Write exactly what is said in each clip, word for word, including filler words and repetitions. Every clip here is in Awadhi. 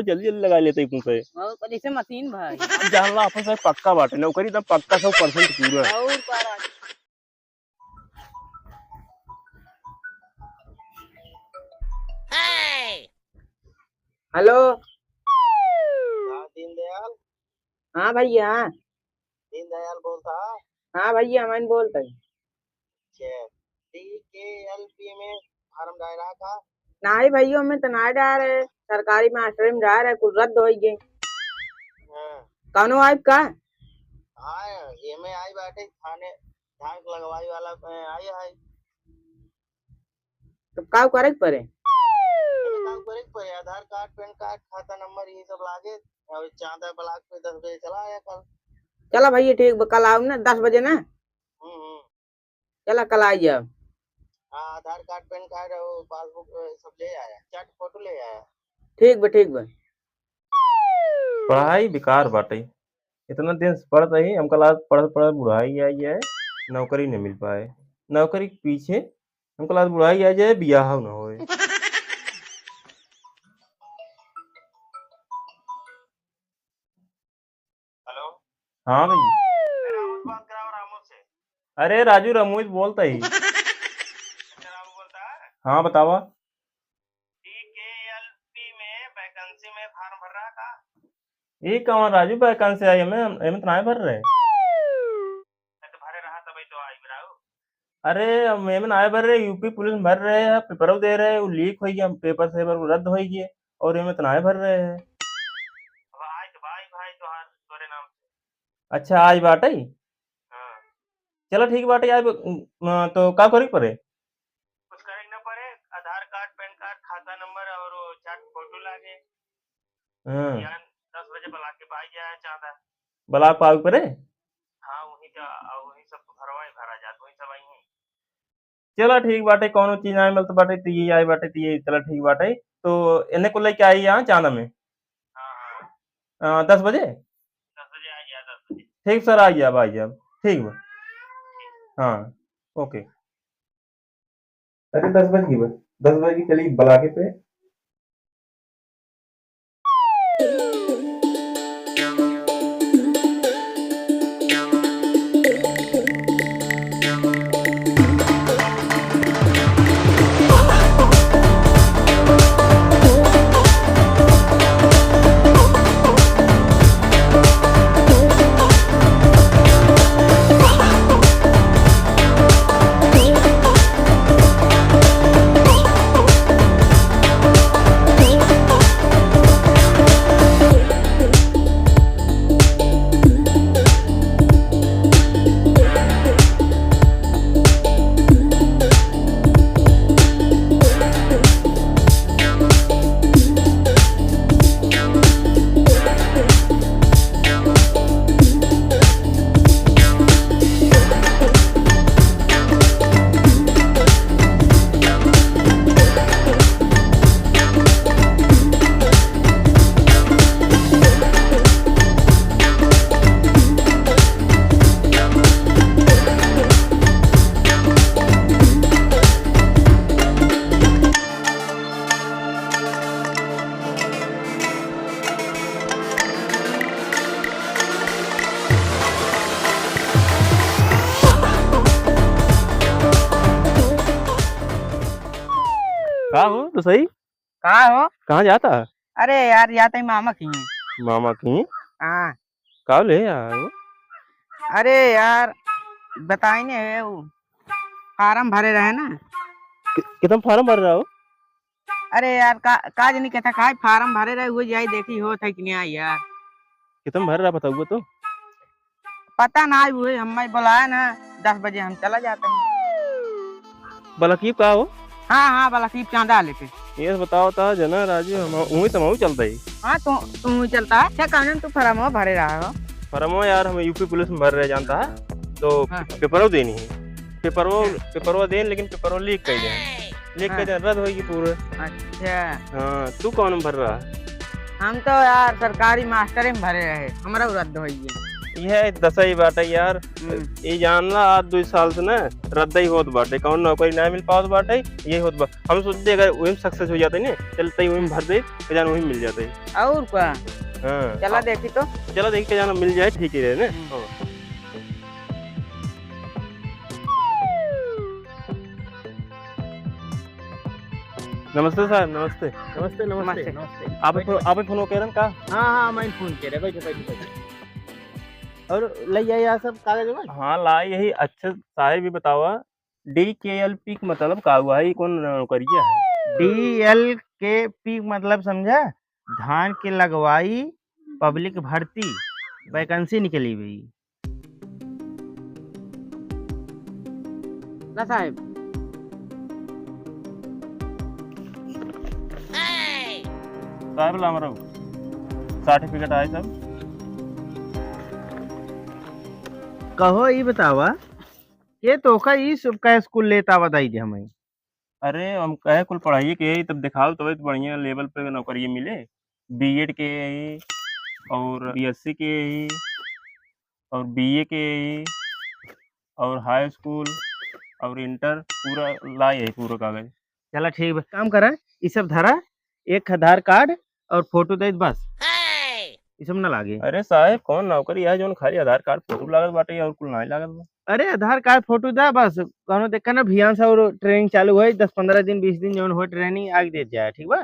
तो जल्दी जल्दी लगाइ लेते ही पूछे। और जैसे मशीन भाई। जान ला अपन से पक्का बाटे, नौकरी एकदम पक्का सौ percent पूरा। और का राज- हेलो। हाँ, दीनदयाल। हाँ भैया। दीनदयाल बोलता? हाँ भैया, हमइन बोलत ही। अच्छा, डी के एल पी में फार्म डाला का? नाहीं भैया, ओमे तो नाहीं डारे, सरकारी मास्टरी में डारे, कुल रद्द होइ गए। हाँ। कौनो आइब का? हाँ, एमे आई बाटे थाने धान लगवाई वाला, ए, आई है। तब का करे के परे? अरे का करे के परे? आधार कार्ड, पैन कार्ड, खाता नंबर, यही सब लागे। अभी चांदा ब्लॉक पे दस बजे चला आया कल। चला भैया, ठीक बा, कल आउब ना दस बजे ना। हम्म, हम्म। चला, कल आ जाओ। हाँ, आधार कार्ड, पैन कार्ड और पासबुक, अ, सब ले आया, चार फोटो ले आया। ठीक बा, ठीक बा। पढ़ाई बेकार बाटे। इतना दिन से पढ़त रही, हमका लाग पढ़त पढ़त बुढ़ाई आई है, नौकरी नहीं मिल पाए। नौकरी के पीछे हमका लाग बुढ़ाई आ जाए, बियाह न होए। हेलो। हाँ भैया। अरे रामू से बात कराओ, रामू से। अरे राजू, रामू ही बोलता ही। अच्छा, रामू बोलता है? हाँ, बतावा। डी के एल पी में वैकेंसी में फार्म भर रहा था? ये कौन राजू वैकेंसी आई? एमे, एमे तो नाहीं भर रहे। मैं तो भरे रहा, तभी तो आई, बताओ। अरे, हम एमे नाहीं भर रहे, यू पी पुलिस में भर रहे हैं, पेपरो दे रहे, वो लीक होइ गया, पेपर सेपर रद्द होइ गए, और एमे तो नाहीं भर रहे हैं। अब आज भाई, भाई तो हाथ तोरे नाम से। अच्छा, आज बाटे? हाँ। चला ठीक बाटे, आज, अम, तो का करे के परे? कुछ करे के ना परे, आधार कार्ड, पैन कार्ड, खाता नंबर और वो चार फोटो लागे। हाँ। यार, दस बजे ब्लॉक पे आ गया है चांदा। ब्लॉक पे आवे के परे? हाँ, वहीं का, आ, वहीं सब तो भरवा ही भरा जात, वहीं सब आई हैं। चला ठीक बाटे, कौनो चीज नाहीं मिलत बाटे, तो ये आई बाटे, तो ये, चला ठीक बाटे। तो इन्हें को लेके आई यहाँ चांदा में। हाँ, हाँ। आ, दस बजे? दस बजे आ गया, दस बजे। ठीक सर, आ गया, आ गया। ठीक बा। हाँ, ओके। अरे दस बज गई बा, दस बज गई, चली ब्लॉक पे। का हो, तो सही? का हो? कहाँ जाता? अरे यार, जाता ही मामा की। मामा की? हाँ। का ले आया हो? अरे यार, बताई ने है वो, फार्म भरे रहे ना। कि-, कितना फार्म भर रहा हो? अरे यार, का, का जानी कहता, का फार्म भरे रहे, वो जाई देखी होत है कि नहीं आई यार। कितना भर रहा बताऊँगा तो? पता ना, वो हमें बुलाया ना, दस बजे हम चला जाते हैं। बलकीब का हो? हाँ, हाँ, बलकीब चांदा लेके। ये बताओ ता जना राजू, हम उही तमाऊ चलता ही। हाँ, तू, तू ही चलता है। अच्छा, कहने तू फार्मवा भरे रहा हो? फार्मवा यार, हम यू पी पुलिस में भर रहे जानता है, तो हाँ। पेपरो देनी है। पेपरो, अच्छा। पेपरो देन, लेकिन पेपरो लीक कर दे। लीक कर हाँ। दे, रद्द होगी पूरे। अच्छा। हाँ, तू कौन में भर रहा? हम तो यार सरकारी मास्टरे में भरे रहे, हमरा रद्द होई गया। यह दसई बाटे यार। हम्म। ये जान ला, आज दुई साल से ना रद्दई होत बाटे, कौन नौकरी ना मिल पावत बाटे, ये होत बा। हम सोचते अगर वही सक्सेस हो जाते ने, चलते ही वही भर दे, जान वही मिल जाते। और का? हाँ। चला देखी तो। चला देखी के जाना मिल जाए, ठीक ही रहे ने। हम्म। हाँ। नमस्ते साहब, नमस्ते। नमस्ते, नमस्ते, नमस्ते। नमस्ते। आप बैठो, फोन, बैठो। आप फोन करेन का? हाँ, हाँ, मैं फोन करे, बैठो, बैठो, बैठो। और ले आए यार सब कागज वागज? हाँ, लाई यही। अच्छा, साहब भी बतावा, डीकेएलपी के मतलब का हुआ है? ये कौन नौकरिया है? डीएलकेपी मतलब समझा? धान के लगवाई, पब्लिक भर्ती, वैकेंसी निकली हुई। ना साहब। साहब ला हमरो सर्टिफिकेट आए सब। कहो ई बतावा, के तोका ई सब का स्कूल लेता बताई दे हमें। अरे, हम कहे कुल पढ़ाइए के यही, तब देखाओ, तबे तो बढ़िया लेवल पे नौकरी मिले। बीएड के यही, और बीएससी के यही, और बीए के यही, और हाई स्कूल, और इंटर, पूरा ला यही, पूरा कागज। चला ठीक बा, काम करा, ई सब धरा, एक आधार कार्ड और फोटो दे बस, ई सब ना लागे। अरे साहब, कौन नौकरी है जौन खाली आधार कार्ड, फोटो लागत बाटे और कुल नाहीं लागत बा? अरे आधार कार्ड, फोटो दा बस, कौनो देखा ना, भियान से और ट्रेनिंग चालू होई, दस पन्द्रह दिन, बीस दिन जौन होई ट्रेनिंग, आगे दे जाए, ठीक बा?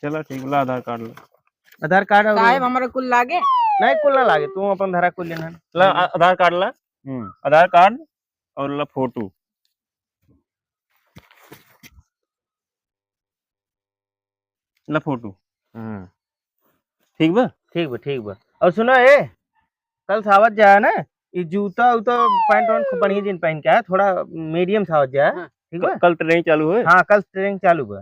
चला ठीक, ला आधार कार्ड ला। आधार कार्ड और साहब, हमारे कुल लागे? नहीं, कुल ना लागे, तू अपन धरा कुल लेना। ला, आ-, आधार कार्ड ला। हम्म। आधार कार्ड और ला फोटो। ला फोटो। हम्म। ठीक बा? ठीक बा, ठीक बा। और सुना ए, कल सावत जा ना, ई जूता उता, पैंट वैंट खूब बढ़िया दिन पहन के आया, थोड़ा मीडियम सावत जा, हाँ। ठीक बा? क-, कल ट्रेनिंग चालू है? हाँ, कल ट्रेनिंग चालू बा।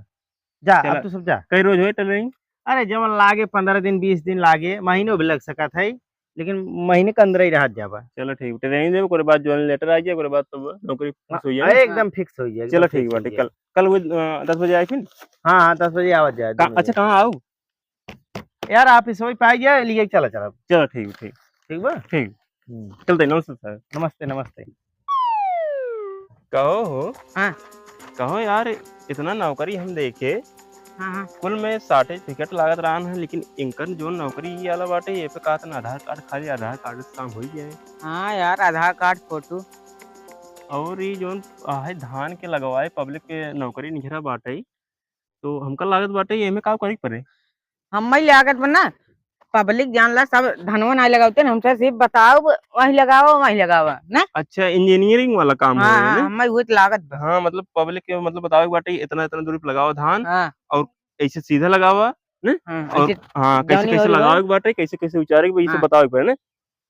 जा, चला। अब तू सब जा। कई रोज होए ट्रेनिंग? अरे, जवन लागे, पन्द्रह दिन, बीस दिन लागे, महीनों भी लग सकत है, लेकिन महीने के अंदर ही रहत जाबा। चलो ठीक, ट्रेनिंग देबे, ओकरे बाद ज्वाइन लेटर आ जाए, ओकरे बाद तो नौकरी हाँ, फिक्स हो जाए। अरे, एकदम फिक्स हो जाए, चलो एकदम ठीक फिक्स हो बाटे, जाए। कल, कल वो, अ, दस बजे आए फिर? हाँ, हाँ, दस बजे आवत जाए, का-, दो बजे। अच्छा, कहाँ आऊ? यार, आप इस वही पाई जाए, लिए चला, चला। चलो ठीक, ठीक। ठीक बा? ठीक। हम्म। चलते, नमस्ते सर। नमस्ते, नमस्ते। कहो हो? हाँ। कहो यार, इतना नौकरी हम देखे, हाँ, हाँ। कुल में सर्टिफिकेट लागत रहन है, लेकिन इनकर जो नौकरी ये वाला बाटे, ये पे कहत ना आधार कार्ड, खाली आधार कार्ड से काम होई जाए। हाँ यार, आधार कार्ड, फोटो। और ये जोन आहे धान के लगवाए, पब्लिक के नौकरी निघरा बाटे, तो हमका लागत बाटे, ये में का करे के पड़े? हम्मे लागत बा ना, पब्लिक जान ला, सब धनवा नाहीं लगावते ना, हमसे सिर्फ बताओ, वहीं लगाओ, वहीं लगाओ, ना? अच्छा, इंजीनियरिंग वाला काम हाँ, होए, हाँ, ने? हम्मे उहे तो लागत बा। हाँ, मतलब पब्लिक के मतलब बतावे के बाटे, इतना, इतना दूरी पे लगाओ धान, हाँ। और ऐसे सीधा लगावा, ने? हाँ, और ऐसे हाँ, कैसे, जौनी कैसे ओरी लगावे हो। के बाटे, कैसे, कैसे उचारे के बा, ये सब हाँ। बतावे के बाटे, ने?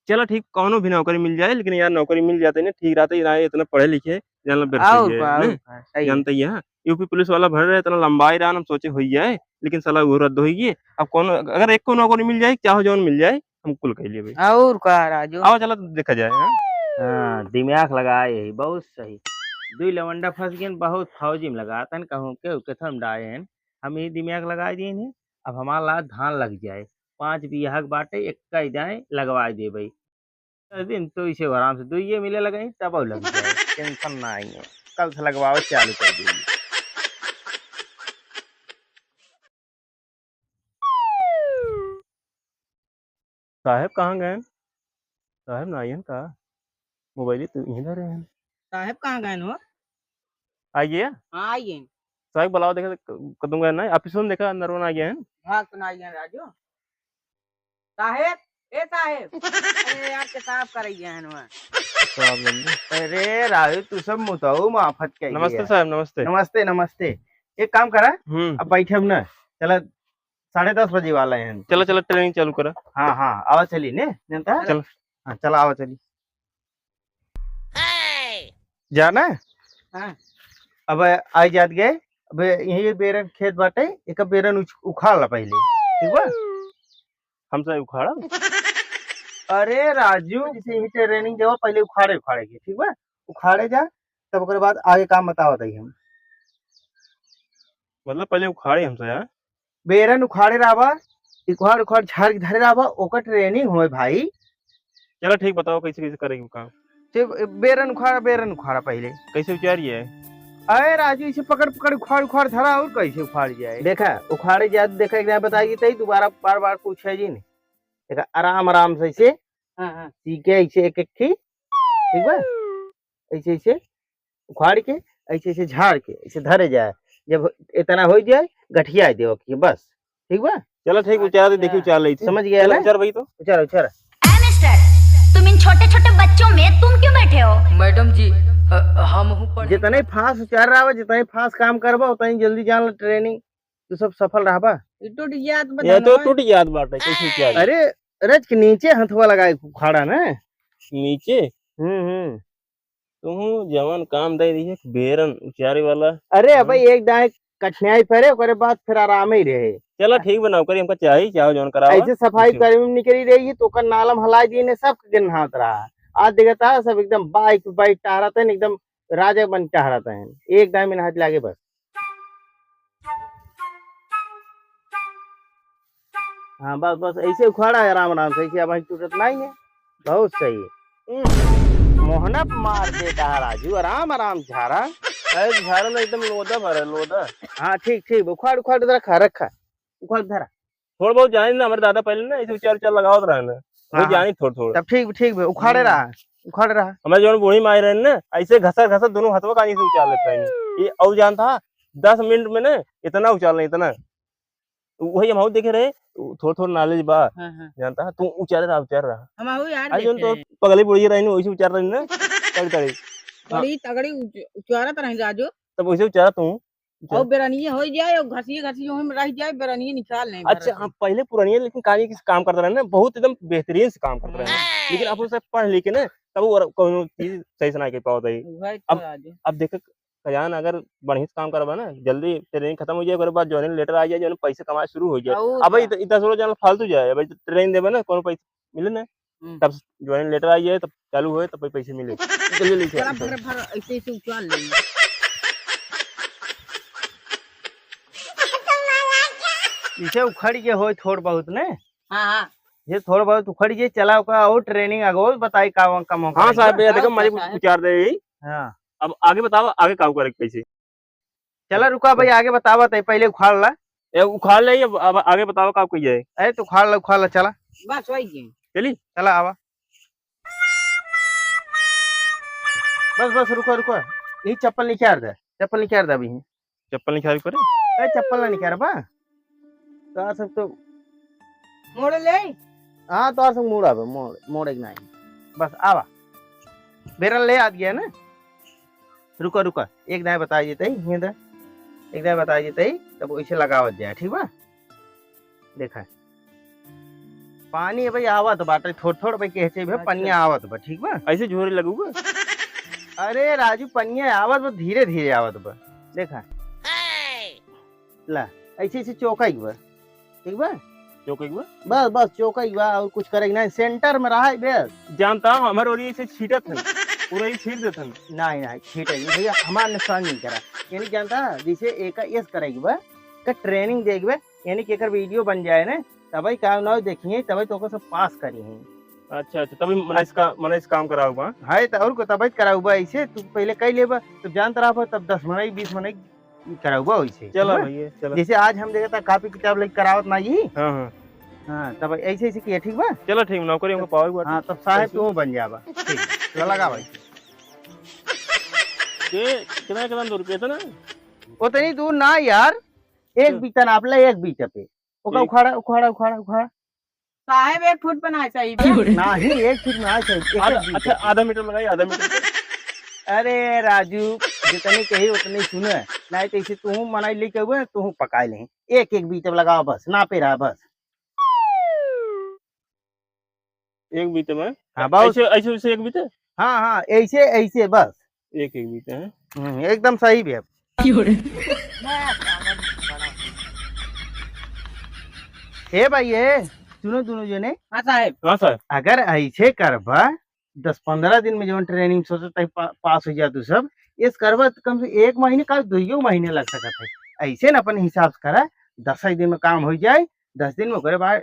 चला ठीक, कौनो भी नौकरी मिल जाए, लेकिन यार नौकरी मिल जाते ना ठीक रहते, ना इतना पढ़े लिखे, जान ला बेरोजगारी और है, का, और ने? का, सही है। जानते ही है, यूपी पुलिस वाला भर रहे, इतना लंबाई रहा, हम सोचे हो ही जाए, लेकिन साला वो रद्द हो गई। अब कौनो, अगर एक को नौकरी मिल जाए, चाहो जौन मिल जाए, हम कुल कह लिए भाई। और का राजू? आओ चला तो देखा जाए, हाँ? हाँ, दिमाग लगाए यही, बहुत सही। दुई लवंडा फंस गए, बहुत फौजी में लगा, तन कहूँ के, के थम डाए हैं। हम ही दिमाग लगाए दिए हैं, अब हमारा ला धान लग जाए, पाँच बीघा के बाटे, एक का जाए, लगवाए दे भाई। दस दिन तो इसे आराम से दुइये मिले लगे, तब लग जाए। टेंशन ना आई है, कल से लगवावे चालू कर देंगे। साहेब कहाँ गए? साहेब ना आइयन का? मोबाइल तो यहीं धरे हैं। साहेब कहाँ गए हो? आइए। हाँ, आइए। साहेब बुलाओ, देखे क-, कदम गए ना, ऑफिस में देखा, अंदर में आ गए हैं। भाग तो ना आइए राजू। साहेब, ए साहेब। अरे यार, किताब करइया है ना। किताब ले ले। अरे राजू, तू सब मुताऊ माफत के नमस्ते आइए। साहेब, नमस्ते। नमस्ते, नमस्ते। एक काम करा, हम्म। अब बैठे हम ना, चला साढ़े दस बजे वाला है। चला, चला, ट्रेनिंग चालू करा। हाँ, हाँ, आवा चली ने, जनता? चल। हाँ, चला, आवा चली। जाना? हाँ। अब आई जात गए, अब यही बेरन खेत बाटे, एक बेरन उछ-, उखाड़ ला पहले, ठीक बा? हमसे उखाड़ा? अरे राजू, जैसे यही ट्रेनिंग देवा, पहले उखाड़े, उखाड़े के, ठीक बा? उखाड़े जा, तब ओकरे बाद आगे काम बतावत हई हम। मतलब पहले उखाड़े हमसे, हाँ? बेरन उखाड़े रहबा, उखाड़, उखाड़ झाड़ के धरे रहबा, ओकर ट्रेनिंग होए भाई। चला ठीक, बताओ कैसे कैसे करेगी काम। से बेरन उखाड़ा, बेरन उखाड़ा पहिले। कैसे उचारी है? अरे राजू, इसे पकड़ पकड़ उखाड़ उखाड़ धरा, और कैसे उखाड़ जाए? देखा, उखाड़े जात देखा, एक बार बताई तई, दोबारा बार बार पूछे जी ने। देखा, आराम आराम से इसे हाँ, हाँ। सीखे, इसे एक एक थी, ठीक बा? ऐसे ऐसे उखाड़ के, ऐसे ऐसे झाड़ के, ऐसे धरे जाए। जब इतना हो जाए, गठिया देव के बस, ठीक बा? चला ठीक, उचार दे, देखी उचार ले। समझ गया चला ना? उचार भाई तो। उचार, उचार। ए मिस्टर, तुम इन छोटे-छोटे बच्चों में तुम क्यों बैठे हो? मैडम जी, अ, हम हूँ पढ़- जितने फास्ट उचार रहा बा, जितने फास्ट काम करबा, उतनी जल्दी जान ला ट्रेनिंग, तू सब सफल रहबा। ये टूट जात बा ये तो धनवा। टूट जात बाटे, कैसे उचार? अरे, रच के नीचे हथवा लगाए उखाड़ा ना। नीचे? हम्म, हम्म। तुहू जवन काम दे रही है, बेरन उचारे वाला। अरे, हाँ। अबे एक दाएं कठिनाई पड़े, ओकरे बाद फिर आराम ही रहे। चला, ठीक बा, नौकरी हमका चाही, चाहो जवन करावा। ऐसे सफाई कर्मी में निकली रही, तो ओकर नालम हलाई दी ने, सब के नहात रहा। आज देखता, सब एकदम बाइक पे बाइक टहरत हैं, एकदम राजा बन टहरत हैं। एक दाएं में हाथ लागे बस। हाँ, बस, बस, ऐसे उखाड़ा है आराम, आराम से, ऐसे अब टूटत नहीं है। बहुत सही। हम्म, मोहना पे मार देता है राजू, आराम, आराम झारा। अरे, झारा ना, एकदम लोदा भरा, लोदा। हाँ, ठीक, ठीक, उखाड़, उखाड़ रखा, रखा, उखाड़ धरा। थोड़ा बहुत जानी ना, हमारे दादा पहले ना, ऐसे उचार, उचार लगावत रहे ना, वो हाँ, हाँ। जानी थोड़ा, थोड़ा। तब ठीक, ठीक बे, उखाड़े हम्म। रहा, उखाड़े रहा। हमारे जवन बूढ़ी माई रहे ना, ऐसे घसर, घसर दोनों हथवा का ऐसे उचार लेते रहे। ये और जानता, दस मिनट में ना, इतना उचार ले, इतना। तो वही हम देखे रहे, थोड़ा, थोड़ा knowledge बा। हाँ, हाँ। जानता, तू उचारे रहा, उचार रहा। हम यार आज जवन देखे तो रहे। पगली बुढ़ी रही ना, वैसे उचार रही ना, तगड़ी, तगड़ी। हाँ। बड़ी तगड़ी उच-, उचारत रही राजू। तब वैसे उचारा तू। और बेरनिये हो जाए और घसिये घसिये ओही में रह जाए, बेरनिये निकाल नहीं अच्छा, भरत। हम पहले पुरानिये लेकिन काम, काम करते रहे ना, बहुत एकदम बेहतरीन से काम करते रहे। हाँ। लेकिन अपन सब पढ़ लिख के ना, तब वो कोनो चीज सही से ना कर पावत है। वही तो अब, आज। अब देख, कल्याण अगर बढ़िया से काम करबा ना, जल्दी ट्रेनिंग खत्म हो जाए, ओकरे बाद joining letter आ जाए, जौन पैसे कमाए शुरू हो जाए। और अब क्या? इत-, इतना सोलह जन फालतू जाए, अब ट्रेनिंग देबे ना, कोनो पैसे मिले ना, हम्म। तब joining letter आ जाए, तब चालू होए, तब पैसे मिले। चलिए, लेके चला, आओ। भर, भर, ऐसे, ऐसे उछाल ले। इसे उखड़ के होए थोड़ बहुत ने। हाँ, हाँ। ये थोड़ बहुत उखड़ के चला, ओका और ट्रेनिंग आगे और बताई का कम हो हाँ करेंगे। साहब, भैया, देखो, हाँ, मजे साहब। उचार दे। हाँ। अब आगे बताओ, आगे का करे कैसे? चला रुका भाई, आगे बतावा तई, पहले उखाड़ ला। ए, उखाड़ ले, अब, अब आगे बतावा का कही जाए। अरे तो उखाड़ ला, उखाड़ ला, चला। बस वही के। चली? चला आवा। बस, बस, रुका, रुका। यही चप्पल निकाल दे, चप्पल निकाल दे अभी। चप्पल निकाल पड़े? ए, चप्पल ना निकाल बा। तो आ सब तो मोड़ ले। हाँ, तो आ सब मोड़ आवे, मोड़, मोड़ एक नहीं। बस आवा। बेरन ले आ गया ना? रुका, रुका, एक दाएं बता देते ही, हियाँ दा। एक दाएं बता देते ही, तब वैसे लगावत जाए, ठीक बा? देखा, पानी अबे आवत बाटे, थोड़, थोड़ भाई कहे चाहिए, अच्छा। पनिया आवत बा, ठीक बा? ऐसे झोरे लगूगा? अरे राजू, पनिया आवत बा, धीरे, धीरे आवत बा। देखा, ला, ऐसे, ऐसे चौका ही बा। ठीक बा? चौका ही बा? बस, बस, चौका ही बा, और कुछ करे के नहीं, सेंटर में रहा है बे। जानता हूँ, हमारे ओरी ऐसे छीटत है, पूरा ही छीट देत है। नहीं, नहीं, छीटे नहीं भैया, हमार नुकसान नहीं करा। यानी जानता, जैसे एक एस करे के बा, का ट्रेनिंग दे के बा, यानी कि एकर वीडियो बन जाए ना, तबे काम ना देखिए, तबे तो ओकर सब पास करी हैं। अच्छा, अच्छा, तभी मने इसका, मने इस काम कराऊ बा। है तो और को तबे कराऊ बा, ऐसे तू पहले कह लेबा, तब जानत रहा, तब दस मनई, बीस मनई कराउबा वैसे, चला ठीक बा? भैया, चला। जैसे आज हम देखा था, कॉपी किताब लेके करावत ना जी। हाँ, हाँ। हाँ, तब ऐसे, ऐसे किया, ठीक बा? चला, ठीक, नौकरी हमको पावे के बाटे। हाँ, तब साहेब कैसे? तू बन जाबा। ठीक, तो लगा भाई। ये कितना, कितना दूर पे था ना? उतनी दूर ना यार, एक हम्म। बीता नाप ले, एक बीता पे। ओका ठीक। उखाड़ा, उखाड़ा, उखाड़ा, उखाड़ा। साहेब, एक फुट पे ना चाहिए बे। नहीं, एक फीट ना चाहिए, एक आधा, फीट अच्छा, पे। आधा मीटर लगाई, आधा मीटर पे। अरे राजू, जितनी कही उतनी सुने, नहीं तो इसे तू मनाई लेके हुए, तू पकाई ले। एक एक बीते लगाओ बस, नापे रहा बस। एक बीते में? हाँ, बस। ऐसे, ऐसे, ऐसे एक बीते? हाँ, हाँ, ऐसे, ऐसे बस। एक एक बीते हैं। हम्म, एकदम सही भैया। हे भाई, ये सुनो दोनों जने। हाँ साहेब। हाँ साहेब। अगर ऐसे करबा, दस पन्द्रह दिन में जवन ट्रेनिंग सोचत है पा-, पास हो जात तू सब, इस करबा तो कम से एक महीने का, दुइयो महीने लग सकत है। ऐसे न अपन हिसाब से करा, दस ही दिन में काम हो जाए, दस दिन में ओकरे बाद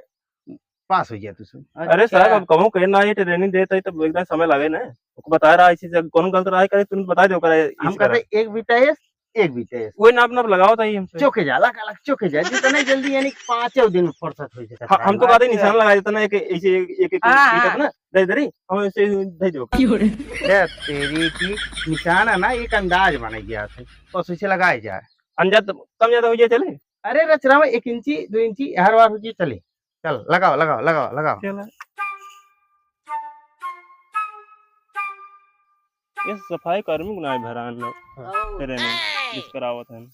पास होइ जाए तू सब। अरे साहब, अच्छा। अब कहूँ कहे ना, ये training देत है, तब एकदम समय लागे ना। ओको बता रहा है, ऐसे जब कौन गलत रहा है, करे, तुरंत बता दे, ओकरा हम इसी तरह। कहते, एक बीता एस, एक बीता एस। वही नाप, नाप लगावत है हमसे। चौके जा, लगा, लगा, चौके जा। जितना जल्दी, यानी कि पाँचों दिन में फुर्सत हो जाए। हाँ, हम तो कहते, निशान लगा देता ना, एक, ऐसे एक, एक, एक हाँ, मीटर हाँ। ना, दे दे रही, हम ऐसे ही दे दो। ए, तेरी की निशान है ना, एक अंदाज बन गया था, बस उसे लगाए जाए। अंदाज तो कम ज्यादा हो जाए, चले? अरे, रचना में एक इंची, दो इंची, हर बार हो जाए, चले। चल, लगाओ, लगाओ, लगाओ, लगाओ। चला। ये सफाई कर्मी को ना भरान लोग। हाँ। तेरे में जिस करावत है।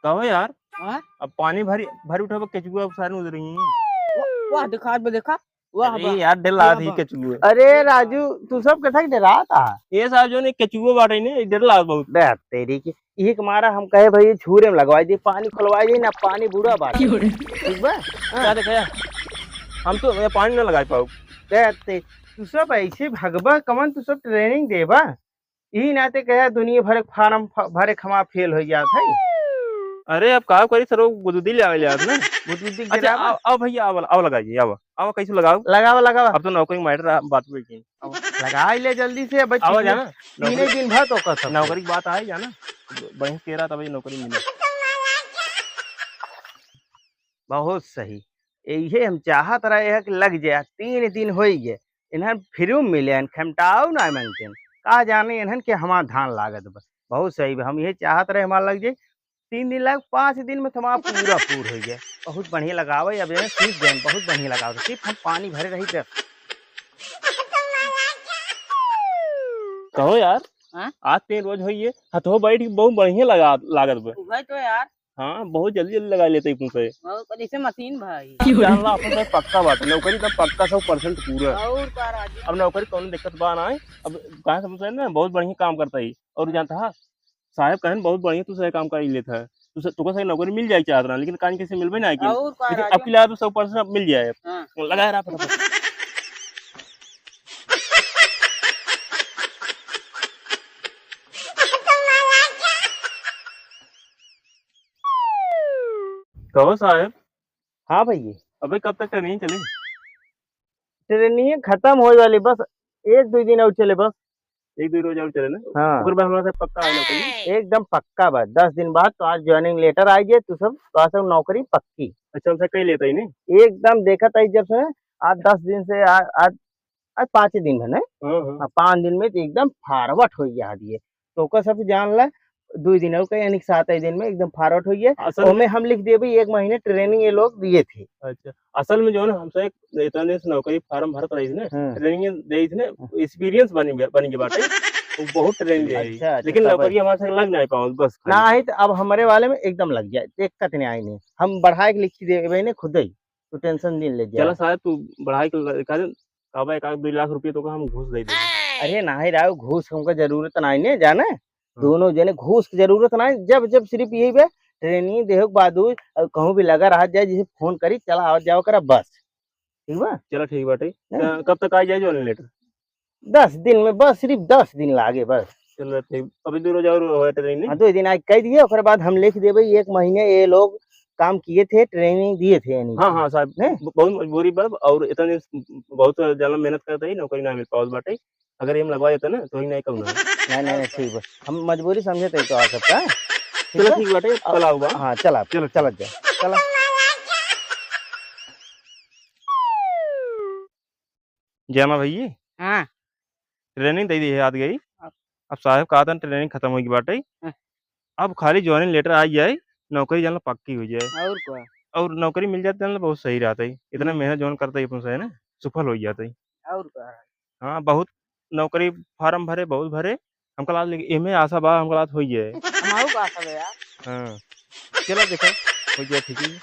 कहो यार, हाँ? अब पानी भरी, भरी उठावे, केचुआ सारे उधर ही। वाह, वाह, दिखा बे, देखा। वाह, अरे वाह। यार, डर लागत ही वाह। केचुए। अरे राजू, तू सब कथा के डरात आ? ये साहब जो ने केचुए बाटे ने, डर लागत बहुत। बे तेरी की, इही के मारा हम कहे भाई छूरे में लगवाई दे, पानी खोलवाई दे ना, पानी बूढ़ा बाटे। क्यों रे? ठीक बा? हाँ। क्या देखे? हम तो ये पानी ना लगाई पाऊ। बे ते, तू सब ऐसे भगबा कमन, तू सब training देबा? इही नाते कहे दुनिया भर के फार्म फ-, भरे खमा फेल हो जात है। अरे, अब का करी सर, वो गुदगुदी ले आवे जात ना। गुदगुदी अच्छा, गिरावा। आओ, आओ भैया, आओ, आओ लगाइए, आओ, आओ, कैसे लगाओ? लगावा, लगावा। अब तो नौकरी के मैटर आ-, बात हुई थी। अब लगाई ले जल्दी से, अब आओ तीन, जाना। तीन नौकरी, दिन भर तो कर सकते। नौकरी की बात आए जाना, बढ़िया केरा तब ये नौकरी मिले। बहुत सही। इहे हम चाहत रहे है कि लग जाए, तीन दिन होई गए, इन्हन फिर मिले हन, खमटाऊ ना मांगते हैं। का जाने इन्हन के हमार धान लागत बा। बहुत सही बा, हम इहे चाहत रहे हमार लग जाए। तीन दिन लाग, पाँच दिन में तो हमार पूरा पूर हो गया। बहुत बढ़िया लगावे, अब इन्हन सीख गए, बहुत बढ़िया लगावे। सिर्फ हम पानी भरे रही बस। कहो यार, हाँ? आज तीन रोज होइए, हथो बैठ के बहुत बढ़िया लगा, लागत बा। उहे तो यार। हाँ, बहुत जल्दी जल्दी लगा लेते ही पूछे। बहुत जैसे मशीन भाई। जानला अपन से पक्का बात, नौकरी तो पक्का सौ percent पूरा। और का राजू? अब नौकरी कौनो दिक्कत बा ना है। अब कहाँ से पूछे ना, बहुत बढ़िया काम करता है। और जानता है, साहब कहन बहुत बढ़िया तू सही काम कर लेता है। तू से, तुका सही नौकरी मिल जाए चाहत रहा, लेकिन कान किसी मिलबे ना की। और का लेकिन राजू? अब की लगा तो सौ percent अब मिल जाए। हाँ। लगा रहा फटाफट। कहो साहब। हाँ भैया। अबे कब तक training चली? Training खत्म होए वाली, बस एक दो दिन और चले बस। एक दो रोज और चले ना? हाँ। ओकर बाद हमरा से पक्का आना चाहिए। एकदम पक्का बा, दस दिन बाद तो आज joining letter आ गए, तू सब, तो आज सब नौकरी पक्की। अच्छा, हमसे कह लेता ही नहीं? एकदम देखत आई जब से, आज दस दिन से, आ-, आज आज पाँच दिन है ना? हाँ, हाँ। हाँ, पाँच दिन में तो एकदम forward हो गया है ये। तो ओकर सब जान ला, दो दिन और का, यानी कि सात दिन में एकदम forward हो गया। असल में ओमे हम लिख देबे एक महीने training ये लोग दिए थे। अच्छा, असल में जो है ना, हमसे एक इतना दिन से नौकरी form भरत रही थी ना, हाँ। Training दे थी ना, हाँ। Experience बनी, बनी के बाटे। वो बहुत training दे रही। अच्छा, अच्छा, लेकिन तब नौकरी हमारे से लग नहीं पावत, बस खाली। ना आई तो अब हमारे वाले में एकदम लग जाए, दिक्कत नहीं आई नहीं। हम बढ़ा के लिख देबे ने खुद ही, तू tension नहीं ले जा। चला साहब, तू बढ़ा के ल-, कर, अब एक आध दो लाख रुपये तो का हम घूस दे देंगे। अरे नाही राव, घूस हमका जरूरत नाही ने, जाने? हाँ। दोनों जने घूस की जरूरत नाही, जब, जब सिर्फ यही बे training देहो के बाद उ, अ, कहूँ भी लगा रहा जाए, जैसे फोन करी, चला आवत जाओ करा, बस। ठीक बा? चला ठीक बाटे। हैं? अ, कब तक आ जाए joining letter? दस दिन में, बस सिर्फ दस दिन लागे बस। चला ठीक, अभी दो रोज और होए training। हाँ, दो दिन आज कह दिए, ओकरे बाद हम लिख देबे, एक महीने ये लोग काम किए थे, training दिए थे यानी हाँ, कि। हाँ, साहब, हैं? ब-, बहुत मजबूरी बा, और इतना दिन स-, बहुत ज्यादा मेहनत करता ही, नौकरी ना मिल पावत बाटे। अगर हम लगवा देते ना, तो ही नहीं कहूँ ना। नहीं, नहीं, नहीं, ठीक बा। हम मजबूरी समझे थे तो आ सकता है। ठीक चलो, है? ठीक बाटे, अब कल आओ बा। हाँ, चला, चलो, चला चलो। जा, चला। जाना भैया? हाँ। Training दे दी है, याद गई। अब अब साहब कहा था, training खत्म होई के बाटे। हाँ। अब खाली joining letter आ जाए, नौकरी जान लो पक्की हो जाए। और का? और नौकरी मिल जाती है ना, बहुत सही रहता है। इतना हम्म। मेहनत जौन करता है अपन से, है ना, सफल हो जाता है। और का? हाँ, बहुत नौकरी form भरे, बहुत भरे, हमका लाग, लेकिन एमे आशा बा, हमका लाग हो जाए। हमारो का आशा बा यार। हाँ, चला देखा, हो जाए ठीक ही।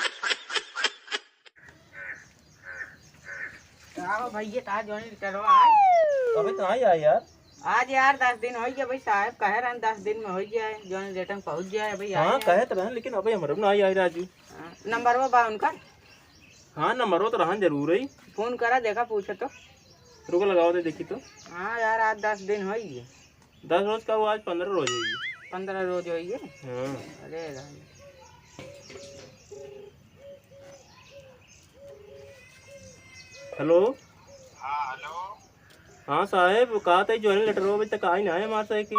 का हो भैया, का joining letterवा आए? अबे तो आई, आई यार। आज यार दस दिन होइ गया भाई, साहब कहे रहन दस दिन में होइ जाए, joining letter पहुँच जाए भाई। हाँ, आए कहे तो रहन, लेकिन अबे हमरो ना आई, आई राजू। हाँ, नंबरवा बा उनका? हाँ, नंबरवा तो रहन जरूर है। फोन करा, देखा, पूछे तो। रुको, लगाओ दे, देखी तो। हाँ यार, आज दस दिन होइ गए। दस रोज का हुआ, आज पन्द्रह रोज होइ गए। पन्द्रह रोज होइ गए? हाँ। अरे राम। हेलो। हाँ, हेलो। हाँ साहेब, कहा था ज्वाइनिंग लेटर अभी तक आई ना है हमारे साहेब की।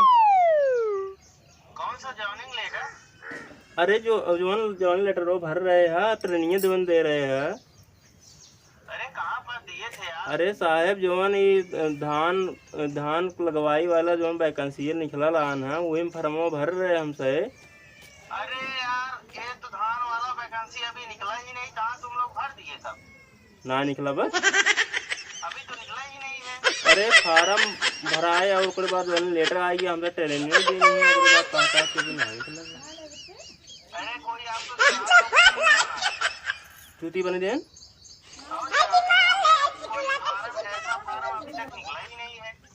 कौन सा ज्वाइनिंग लेटर? अरे जो, जौन ज्वाइनिंग लेटर वो भर रहे हैं, ट्रेनिंग देवन दे रहे हैं। अरे कहाँ पर दिए थे यार? अरे साहेब, जौन ई धान, धान लगवाई वाला जौन वैकेंसी निकला लान है, वही में फॉर्मवा भर रहे हमसे। अरे यार, ये तो धान वाला वैकेंसी अभी निकला ही नहीं, कहाँ तुम लोग भर दिए सब? ना निकला बा। अभी तो निकला ही नहीं है। अरे फार्म भराए और ओकरे बाद वाला लेटर आई है, हमसे ट्रेनिंग देनी है, ओकरे बाद कहाँ कहाँ से भी ना निकला बा। अरे कोई आपको चूती बने देन।